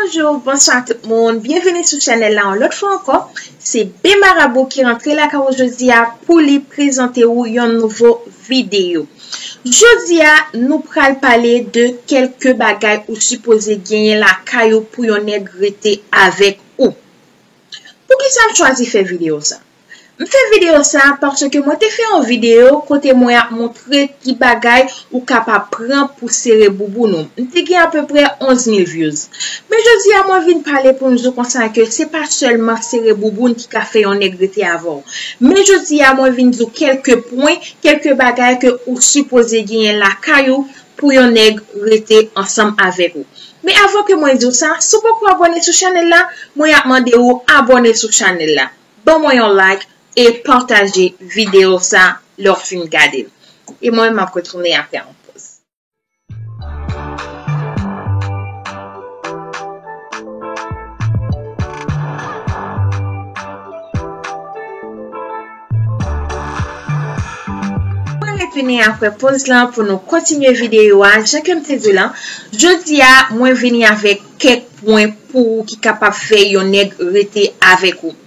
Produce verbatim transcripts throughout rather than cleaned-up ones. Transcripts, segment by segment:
Bonjou, bonswa tout moun. Byenvini sou chanèl la yon lòt fwa ankò. Se B Marabou ki rantre lakay ou jodi a pou li prezante ou yon nouvo videyo. Jodi a, nou pral pale de kèlke bagay ou sipoze genyen lakay ou pou yon nèg rete avèk ou. Poukisa m chwazi fè videyo sa? M fè videyo sa paske mwen te fè yon videyo kote mwen ap montre ki bagay ou kapab pran pou sere bouboun ou. M te gen apeprè onz mil views. Men jodi a mwen vin pale pou m di w konsa ke se pa sèlman sere bouboun ki ka fè yon nèg rete avè w. Men jodi a mwen vin di w kèlke pwen, kèlke bagay ke ou sipoze genyen lakay ou pou yon nèg rete ansanm avèk ou. Men avan ke mwen di w sa, si w poko abòne sou chanèl la, mwen ap mande ou abòne sou chanèl la. Ban mwen yon like e pataje videyo sa lè w fin gade l. E mwen menm m ap retounen apre yon pòz. Mwen retounen apre pòz lan pou nou kontinye videyo a. Jan ke m te di w lan, jodi a mwen vini avèk kèk pwen pou ou ki kapab fè yon nèg rete avèk ou.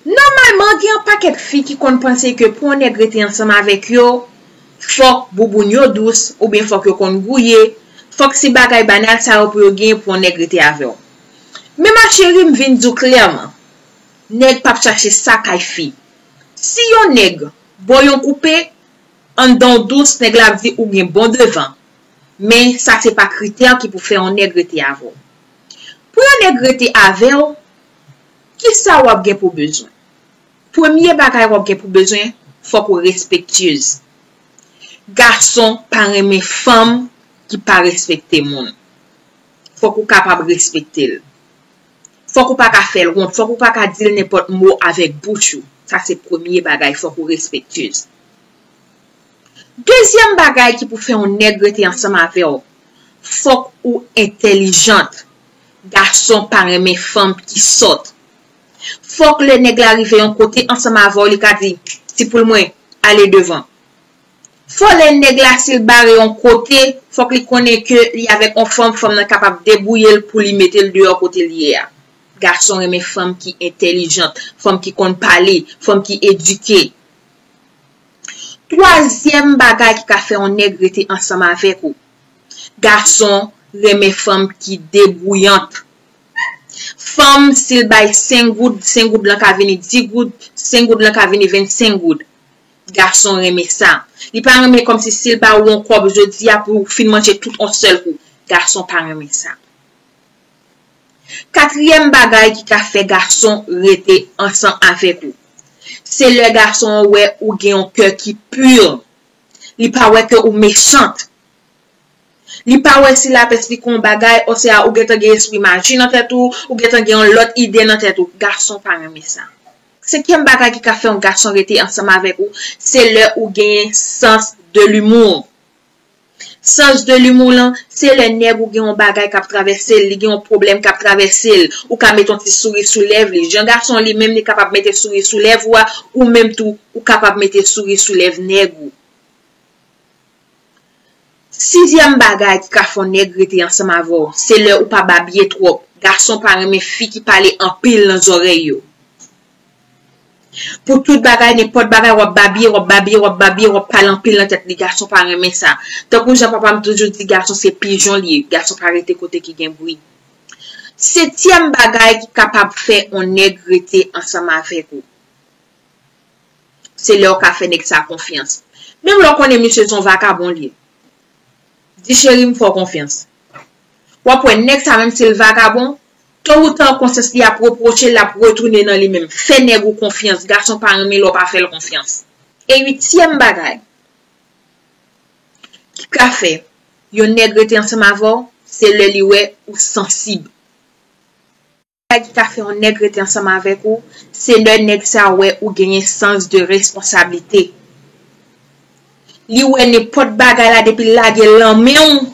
Nòmalman, gen yon pakèt fi ki konn panse ke pou yon nèg rete ansanm avèk yo, fòk bouboun yo dous, oubyen fòk yo konn gouye, fòk se bagay banal sa yo pou yo genyen pou yon nèg rete avè w. Men ma chérie, m vin di w klèman, nèg p ap chache sa kay fi. Si yon nèg ba w yon koupe, anndan w dous, nèg la ap di ou gen bon devan. Men sa se pa kritè ki pou fè yon nèg rete avè w. Pou yon nèg rete avè w, kisa w ap gen pou bezwen? Premye bagay w ap gen pou bezwen, fòk ou respektyez. Gason pa renmen fanm ki pa respekte moun. Fòk ou kapab respekte l. Fòk ou pa ka fè l wont, fòk ou pa ka di l nenpòt mo avèk bouch ou. Sa se premye bagay, fòk ou respektyez. Dezyèm bagay ki pou fè yon nèg rete ansanm avè w, fòk ou entèlijant. Gason pa renmen fanm ki sòt. Fòk lè nèg la rive yon kote ansanm avè w, li ka di, "Ti poul mwen, ale devan." Fò lè nèg la, si l bare yon kote, fòk li konnen ke li avèk yon fanm, fanm nan kapab debouye l pou li mete l deyò kote l ye a. Gason renmen fanm ki entèlijant, fanm ki konn pale, fanm ki edike. Twazyèm bagay ki ka fè yon nèg rete ansanm avèk ou, gason renmen fanm ki debouyant. Fanm, si l bay senk goud, senk goud lan ka vini dis goud, senk goud lan ka vini vennsenk goud. Gason renmen sa. Li pa renmen kòmsi si l ba ou yon kòb jodi a pou w fin manje tout yon sèl kou. Gason pa renmen sa. Katriyèm bagay ki ka fè gason rete ansanm avèk ou, se lè gason an wè ou gen yon kè ki pi. Li pa wè ke ou mechant. Li pa wè si l ap esplike yon bagay, oswa ou gentan gen espri maji nan tèt ou, ou gentan gen yon lòt ide nan tèt ou. Gason pa renmen sa. Senkyèm bagay ki ka fè yon gason rete ansanm avèk ou, se lè ou genyen sans de l'humour. Sans de l'humour lan, se lè nèg ou gen yon bagay k ap travèse l, li gen yon pwoblèm k ap travèse l, ou ka mete yon ti souri sou lèv li. Jan gason li menm li kapab mete souri sou lèv ou a, ou menm tou, ou kapab mete souri sou lèv nèg ou. Sizyèm bagay ki ka fè yon nèg rete ansanm avè w, se lè ou pa babye twòp. Gason pa renmen fi ki pale anpil nan zòrèy yo. Pou tout bagay, nenpòt bagay, w ap babye, w ap babye, w ap babye, w ap pale anpil nan tèt li. Gason pa renmen sa. Tankou jan papa m toujou di, gason se pijon li ye. Gason pa rete kote ki gen bri. Setyèm bagay ki kapab fè yon nèg rete ansanm avèk ou, se lè w ka fè nèg sa konfyans. Menm lè w konnen misye se yon vakabon li ye. Di, "Cheri, m fè w konfyans." W ap wè nèg sa, menm si l vakabon, towoutan konsyans li ap repwoche l, l ap retounen nan li menm. Fè nèg ou konfyans, gason pa renmen lè w pa fè l konfyans. E uityèm bagay ki ka fè yon nèg rete ansanm avè w, se lè li wè ou sansib. Bagay ki ka fè yon nèg rete ansanm avèk ou, se lè nèg sa wè ou genyen sans de responsablite. Li wè nenpòt bagay la, depi l lage l nan men w,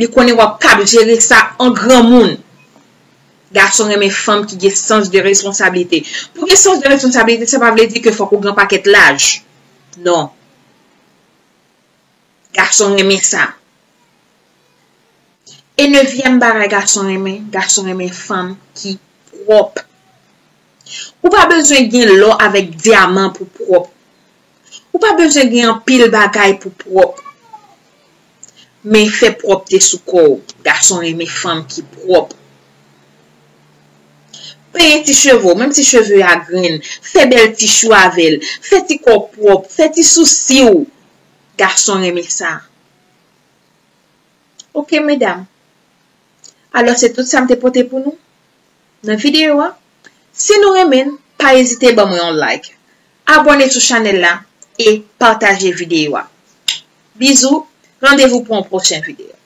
li konnen w ap kab jere sa an granmoun. Gason renmen fanm ki gen sans de responsablite. Pou gen sans de responsablite, sa pa vle di ke fòk ou gen pakèt laj. Non. Gason renmen sa. E nevyèm bagay gason renmen, gason renmen fanm ki pwòp. Ou pa bezwen gen lò avèk dyaman pou pwòp. Ou pa bezwen gen anpil bagay pou pwòp. Men fè pwòpte sou kò w. Gason renmen fanm ki pwòp. Penyen ti cheve w, menm si cheve a grenn, fè bèl ti chou avè l, fè ti kò w pwòp, fè ti sousi w. Gason renmen sa. Ok, medam. Alò, se tout sa m te pote pou nou nan videyo a. Si nou renmen l, pa ezite ban mwen yon like, abòne sou chanèl la e pataje videyo a. Bizou, randevou pou yon pwochen videyo.